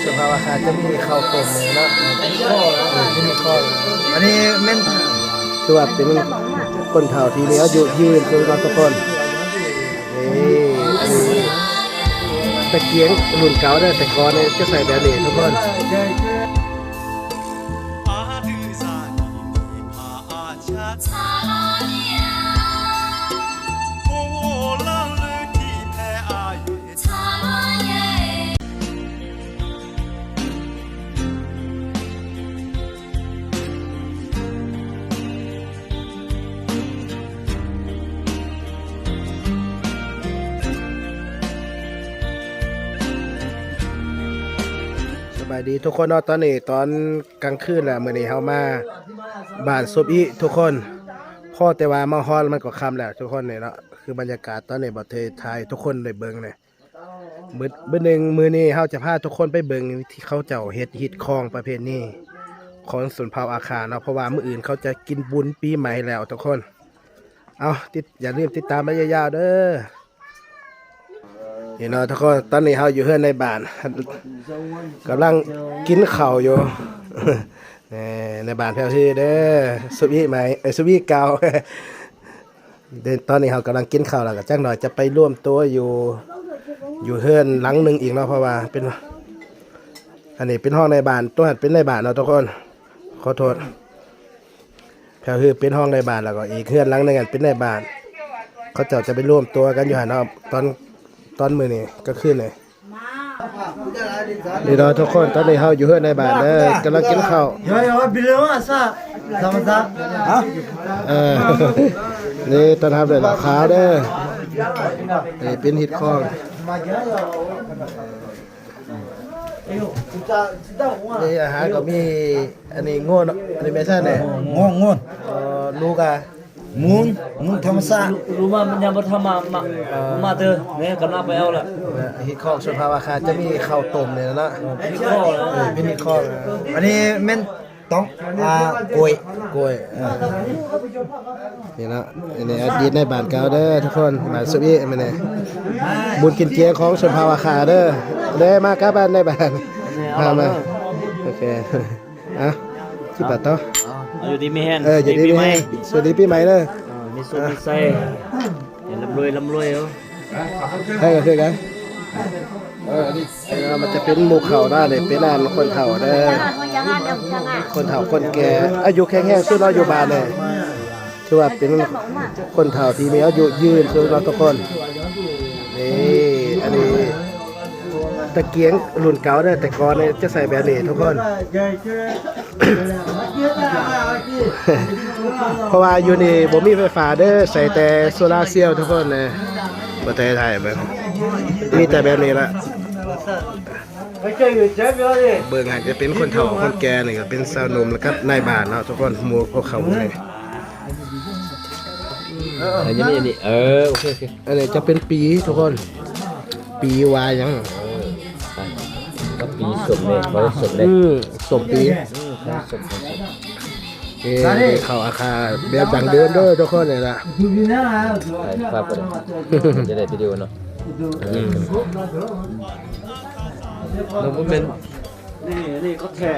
ສະພາວະຄາດຈະມີເຂົ້າຕົ້ມເນາະ ເອີ ເປັນເຫັດຄອງ ອັນນີ້ແມ່ນ ຖືວ່າເປັນຄົນເຖົ້າທີ່ມີອາຍຸຍືນສຸດເນາະທຸກຄົນ. ນີ້ ອັນນີ້ຕະກຽງລຸ້ນເກົ່າເດີ ແຕ່ກ່ອນນີ້ຈະໃສ່ແບບນີ້ທຸກຄົນ. ສະບາຍດີທຸກຄົນເນາະ ຕອນນີ້ຕອນກາງຄືນແລ້ວ ມື້ນີ້ເຮົາມາບ້ານສົບອີທຸກຄົນ ພໍແຕ່ວ່າມາຮອດມັນກໍຄ່ຳແລ້ວທຸກຄົນນີ້ເນາະ. ຄືບັນຍາກາດຕອນນີ້ ບໍ່ໄດ້ຖ່າຍໃຫ້ທຸກຄົນໄດ້ເບິ່ງເລີຍ. ມື້ ມື້ໜຶ່ງ ມື້ນີ້ເຮົາຈະພາທຸກຄົນໄປເບິ່ງວິທີເຂົາເຈົ້າເຮັດຮີດຄອງປະເພນີຂອງຊົນເຜົ່າອາຄາເນາະ ເພາະວ່າມື້ອື່ນເຂົາຈະກິນບຸນປີໃໝ່ແລ້ວທຸກຄົນ. ເອົາ ຕິດ ຢ່າລືມຕິດຕາມໄປຍາວໆເດີ. ນີ້ເນາະທຸກຄົນ ຕອນນີ້ເຮົາຢູ່ເຮືອນນາຍບ້ານ ກຳລັງກິນເຂົ້າຢູ່ ແນ່ ນາຍບ້ານແພວຮືເດີ ສຸບອີໃໝ່ ເອີຍ ສຸບອີເກົ່າ. ເດ ຕອນນີ້ເຮົາກຳລັງກິນເຂົ້າ ແລ້ວກໍຈັກໜ່ອຍຈະໄປລວມຕົວຢູ່ ຢູ່ເຮືອນຫຼັງໜຶ່ງອີກເນາະ ເພາະວ່າເປັນ ອັນນີ້ເປັນຫ້ອງນາຍບ້ານ ຕົວຫັ້ນເປັນນາຍບ້ານເນາະທຸກຄົນ ຂໍໂທດ ແພວຮືເປັນຫ້ອງນາຍບ້ານ ແລ້ວກໍອີກເຮືອນຫຼັງໜຶ່ງຫັ້ນເປັນນາຍບ້ານ ເຂົາເຈົ້າຈະໄປລວມຕົວກັນຢູ່ຫັ້ນເນາະ ຕອນ ຕອນມື້ນີ້ກາງຄືນນີ້. ນີ້ເນາະທຸກຄົນ ຕອນນີ້ເຮົາຢູ່ເຮືອນນາຍບ້ານເດີ ກຳລັງກິນເຂົ້າ. ເອີ ນີ້ຕ້ອນຮັບດ້ວຍເຫຼົ້າຂາວເດີ ນີ້ເປັນຮີດຄອງ ນີ້ອາຫານກໍມີ ອັນນີ້ງົວເນາະ ອັນນີ້ແມ່ນຫຍັງແດ່? ງົວ ງົວ ເອີ ລູກອາ ມູນ ມູນທຳມະຊາດ ລູກມາ ມັນຍັງບໍ່ທຳມາ ມາ ເອີ ມາເຕີ ແມ່ນກຳລັງໄປເອົາລະ. ເອີ ຮີດຄອງຊົນເຜົ່າອາຄາຈະມີເຂົ້າຕົ້ມນີ້ລະເນາະ ເອີ ເປັນຮີດຄອງ ອັນນີ້ແມ່ນຕ້ອງ ອ່າ ກ້ວຍ ກ້ວຍ ເອີ ນີ້ເນາະ ອັນນີ້ອະດີດນາຍບ້ານເກົ່າເດີທຸກຄົນ ບ້ານສຸບອີ ມື້ນີ້ບຸນກິນເຈຂອງຊົນເຜົ່າອາຄາເດີ ເດີ ມາກັບບ້ານນາຍບ້ານ ມາ ມາ ໂອເຄ. ອ່ະ ຊິບາດຕໍ່ ເອົາ ຢູ່ດີມີແຮງ ເອີ ຢູ່ດີມີແຮງ ສະຫວັດດີປີໃໝ່ເດີ ເອີ ມີສຸກມີໄຊ ໃຫ້ລ່ຳລວຍ ລ່ຳລວຍເອົາ ໃຫ້ກໍຄືກັນ ເອີ ອັນນີ້ ເອີ ມັນຈະເປັນໝູ່ເຂົ້ານະ ນີ້ເປັນອັນຄົນເຖົ້າເດີ ຄົນເຖົ້າຄົນແກ່ ອາຍຸແຂງແຮງສຸດເນາະ ຢູ່ບ້ານນີ້ ຖືວ່າເປັນຄົນເຖົ້າທີ່ມີອາຍຸຍືນສຸດເນາະທຸກຄົນ. ນີ້ ອັນນີ້ຕະກຽງລຸ້ນເກົ່າເດີ ແຕ່ກ່ອນນີ້ຈະໃສ່ແບບນີ້ທຸກຄົນ ເພາະວ່າຢູ່ນີ້ບໍ່ມີໄຟຟ້າເດີ ໃຊ້ແຕ່ໂຊລາເຊວທຸກຄົນເດີ ບໍ່ໄດ້ຖ່າຍເບິ່ງ ມີແຕ່ແບບນີ້ລະ. ເບິ່ງຫັ້ນຈະເປັນຄົນເຖົ້າຄົນແກ່ ນີ້ກໍເປັນຊາວໜຸ່ມ ແລ້ວກັບນາຍບ້ານເນາະທຸກຄົນ ໝູ່ພວກເຂົານີ້ ອັນນີ້ ອັນນີ້ ເອີ ໂອເຄ ໂອເຄ ອັນນີ້ຈະເປັນປີທຸກຄົນ ປີວາຫຍັງ ເອີ ກໍປີສົມເດ ເຂົາເອີ້ນສົມເດ ອືມ ສົມປີ ເອີ ເຂົ້າອາຄາແບບດັ້ງເດີມເດີທຸກຄົນນີ້ລະ ໃຫ້ພາບໄປເລີຍ ຈະໄດ້ວິດີໂອເນາະ ອືມ ແລ້ວບໍ່ແມ່ນ ນີ້ ນີ້ກໍແທ້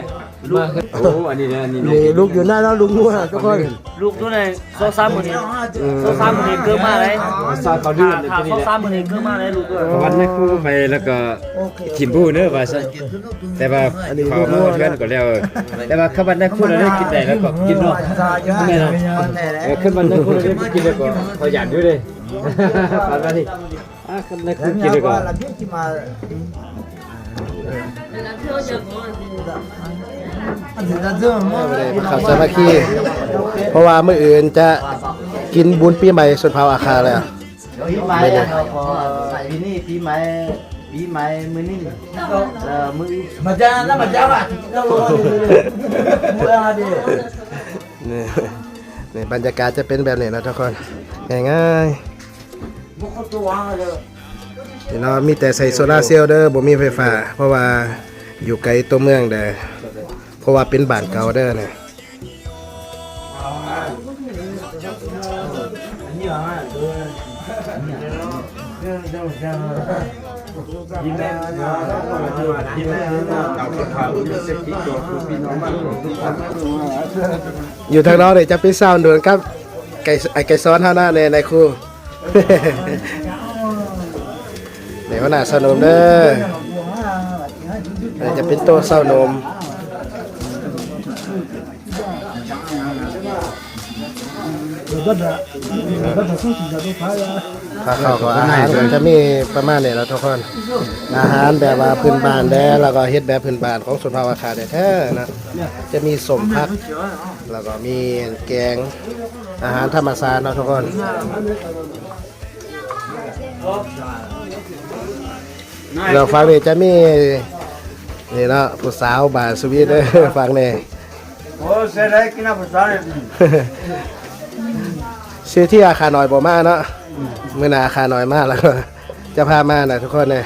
ມາ ໂອ້ ອັນນີ້ນະ ນີ້ ນີ້ລູກຢູ່ນະເນາະ ລູກງົວທຸກຄົນ ລູກຕົວນີ້ ສອງສາມມື້ນີ້ ອືມ ສອງສາມມື້ນີ້ເກີດມາເລີຍ ສາວເຂົາເດືອນ ຖ້າສອງສາມມື້ນີ້ເກີດມາເລີຍລູກເອີຍ ວັນນັ້ນຄູໄປແລ້ວກໍ ໂອເຄ ຖິ້ມບໍ່ຮູ້ເດີວ່າຊັ້ນ ແຕ່ວ່າ ອັນນີ້ ເຂົາມາເຮືອນກໍແລ້ວ ແຕ່ວ່າຄັນວັນນັ້ນຄູລະໄດ້ກິນໄດ້ແລ້ວກໍກິນເນາະ ແມ່ນເນາະ ເອີ ຄັນວັນນັ້ນຄູລະໄດ້ກິນແລ້ວກໍເຂົາຢາກຢູ່ເດ້ ປານວ່ານີ້ ອ່າ ຄັນໄດ້ຄູກິນແລ້ວກໍ ເຂົ້າສາມັກຄີ ເພາະວ່າມື້ອື່ນຈະກິນບຸນປີໃໝ່ຊົນເຜົ່າອາຄາແລ້ວ ປີໃໝ່ແລ້ວເນາະ ເພາະວ່າປີນີ້ປີໃໝ່ ປີໃໝ່ມື້ນີ້ ເອີ ມື້ ມາຈານະ ມາຈານະ ນີ້ ນີ້ບັນຍາກາດຈະເປັນແບບນີ້ນະທຸກຄົນ ງ່າຍໆ ນີ້ເນາະ ມີແຕ່ໃຊ້ໂຊລາເຊວເດີ ບໍ່ມີໄຟຟ້າ ເພາະວ່າຢູ່ໄກຕົວເມືອງເດີ ເພາະວ່າເປັນບ້ານເກົ່າເດີນີ້. ຢູ່ທາງນອກນີ້ຈະເປັນຊາວໜູນກັບໄກ່ ໄອ້ໄກ່ສອນເຮົານະ ແນ່ນາຍຄູ. ນີ້ຫົວໜ້າຊາວໜຸ່ມເດີ ອັນນີ້ຈະເປັນໂຕະຊາວໜຸ່ມ. ຄ່າເຂົ້າກໍອາຫານກໍຈະມີປະມານນີ້ແຫຼະທຸກຄົນ ອາຫານແບບວ່າພື້ນບ້ານແດ່ ແລ້ວກໍເຮັດແບບພື້ນບ້ານຂອງຊົນເຜົ່າອາຂ່າແທ້ໆນະ ຈະມີສົ້ມຜັກ ແລ້ວກໍມີແກງ ອາຫານທຳມະຊາດເນາະທຸກຄົນ. ແລ້ວຝັ່ງນີ້ຈະມີ ນີ້ເນາະ ຜູ້ສາວບາດສະວີດເດີ ຝັ່ງນີ້. ໂອ້ ເສຍດາຍກິນນ້ຳຜູ້ສາວນີ້ ຊື່ທີ່ອາຂ່ານ້ອຍບໍ່ມາເນາະ ມື້ໜ້າອາຂ່ານ້ອຍມາແລ້ວກໍຈະພາມານະທຸກຄົນເດີ.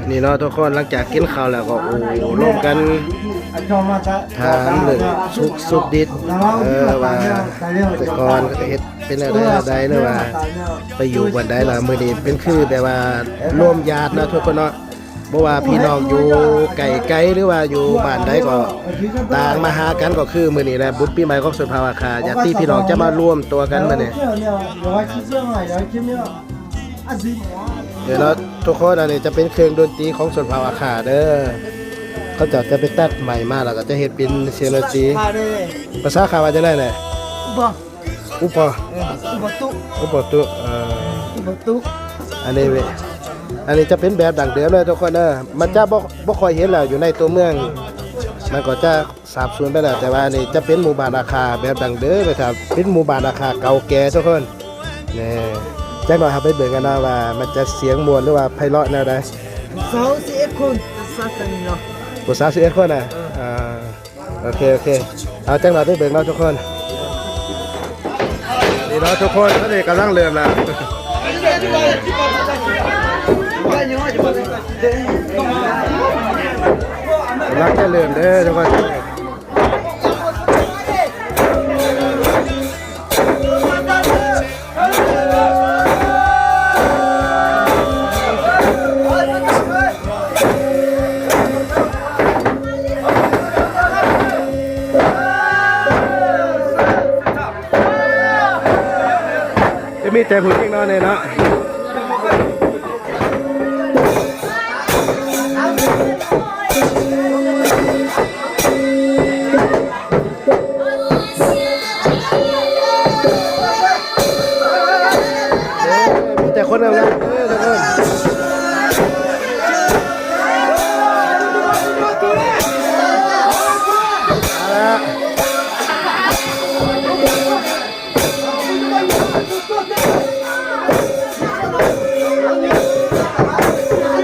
ນີ້ເນາະທຸກຄົນ ຫຼັງຈາກກິນເຂົ້າແລ້ວກໍ ໂອ້ ລົມກັນຖາມເລື່ອງສຸກສຸກດິບ ເອີ ວ່າແຕ່ກ່ອນເຮັດເປັນແນວໃດແນວໃດ ຫຼືວ່າໄປຢູ່ບ່ອນໃດລະ ມື້ນີ້ເປັນຄືແບບວ່າລວມຍາດເນາະທຸກຄົນເນາະ. ບໍ່ວ່າພີ່ນ້ອງຢູ່ໄກໆ ຫຼືວ່າຢູ່ບ້ານໃດກໍຕ່າງມາຫາກັນ ກໍຄືມື້ນີ້ແຫຼະ ບຸນປີໃໝ່ຂອງຊົນເຜົ່າອາຂ່າ ຍາດຕິພີ່ນ້ອງຈະມາລວມຕົວກັນມື້ນີ້. ເດີເນາະທຸກຄົນ ອັນນີ້ຈະເປັນເຄື່ອງດົນຕີຂອງຊົນເຜົ່າອາຂ່າເດີ ເຂົາເຈົ້າຈະໄປຕັດໄມ້ມາ ແລ້ວກໍຈະເຮັດເປັນສຽງດົນຕີ. ພາສາຂ່າວ່າຈັ່ງໃດແຫຼະ? ອຸປະ ອຸປະຕຸ ອຸປະຕຸ ເອີ ອຸປະຕຸ ອັນນີ້ ອັນນີ້ຈະເປັນແບບດັ້ງເດີມເດີທຸກຄົນເດີ ມັນຈະບໍ່ ບໍ່ຄ່ອຍເຫັນແລ້ວ ຢູ່ໃນຕົວເມືອງມັນກໍຈະສາບສູນໄປແລ້ວ ແຕ່ວ່າອັນນີ້ຈະເປັນໝູ່ບ້ານອາຂ່າແບບດັ້ງເດີມເລີຍ ເປັນໝູ່ບ້ານອາຂ່າເກົ່າແກ່ທຸກຄົນ. ນີ້ ຈັກໜ້ອຍເຮົາໄປເບິ່ງກັນເນາະວ່າມັນຈະສຽງມ່ວນ ຫຼືວ່າໄພເລາະແນວໃດ. ຜູ້ສາວສິບເອັດຄົນ ຜູ້ສາວສິບເອັດເນາະ ຜູ້ສາວສິບເອັດຄົນນະ ເອີ ອ່າ ໂອເຄ ໂອເຄ ເອົາ ຈັກໜ້ອຍໄປເບິ່ງເນາະທຸກຄົນ. ນີ້ເນາະທຸກຄົນ ຕອນນີ້ກຳລັງເລີ່ມແລ້ວ ກຳລັງຈະເລີ່ມເດີທຸກຄົນ. ຈະມີແຕ່ຜູ້ຍິງເນາະນີ້ເນາະ. ມີແຕ່ຄົນງາມໆເດີທຸກຄົນ. ເອົາລ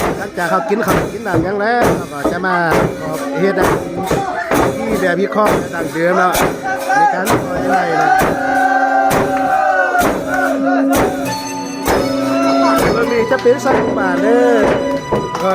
ະ ຫຼັງຈາກເຮົາກິນເຂົ້າກິນນ້ຳຫຍັງແລ້ວ ເຮົາກໍຈະມາເຮັດພິທີແບບຮີດຄອງແບບດັ້ງເດີມເນາະ ໃນການປ່ອຍໄລ່ນະ. ເບິ່ງນີ້ຈະເປັນສັດປ່າເດີ ເອີ. ເ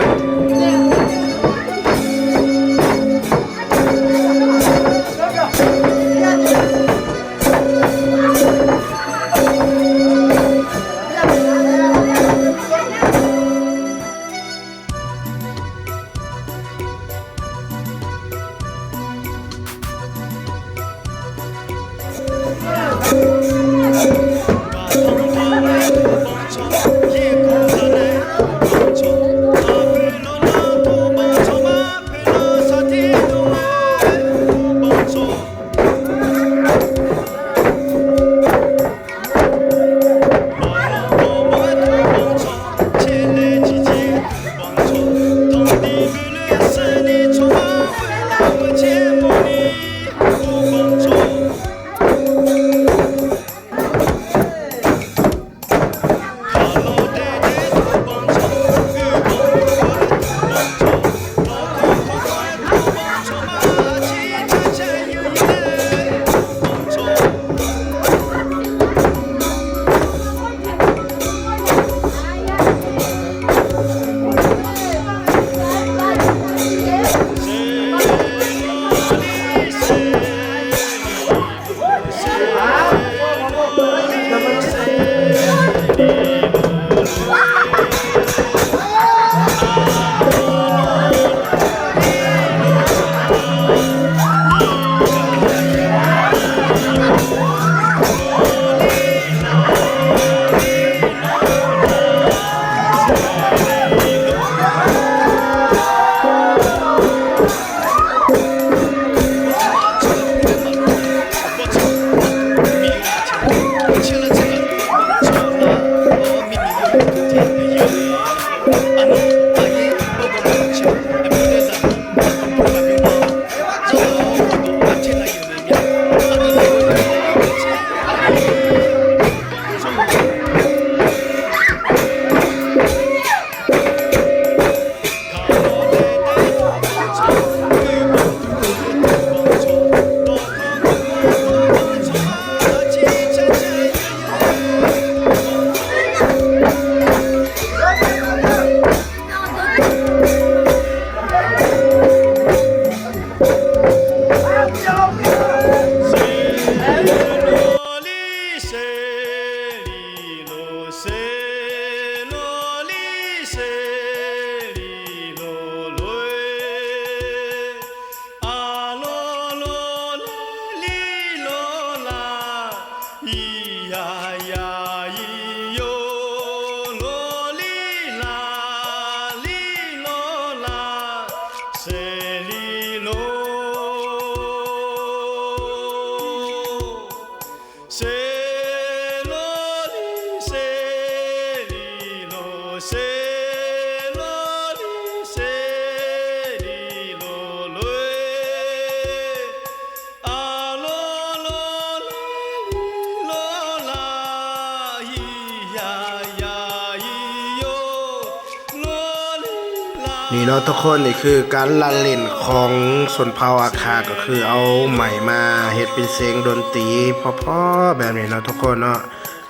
ນີ້ເນາະທຸກຄົນ ນີ້ຄືການລະຫຼິ້ນຂອງຊົນເຜົ່າອາຄາ ກໍຄືເອົາໄມ້ມາເຮັດເປັນສຽງດົນຕີເພາະໆແບບນີ້ເນາະທຸກຄົນເນາະ.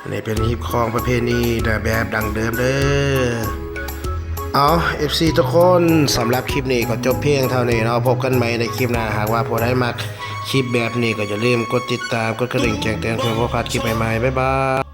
ອັນນີ້ເປັນຮີບຄອງປະເພນີແບບດັ້ງເດີມເດີ. ເອົາ ເອັຟຊີ ທຸກຄົນ ສຳລັບຄລິບນີ້ກໍຈົບພຽງເທົ່ານີ້ເນາະ. ພົບກັນໃໝ່ໃນຄລິບໜ້າ. ຫາກວ່າຜູ້ໃດມັກຄລິບແບບນີ້ກໍຢ່າລືມກົດຕິດຕາມ ກົດກະດິ່ງແຈ້ງເຕືອນເພື່ອບໍ່ພາດຄລິບໃໝ່ໆ. ບາຍບາຍ.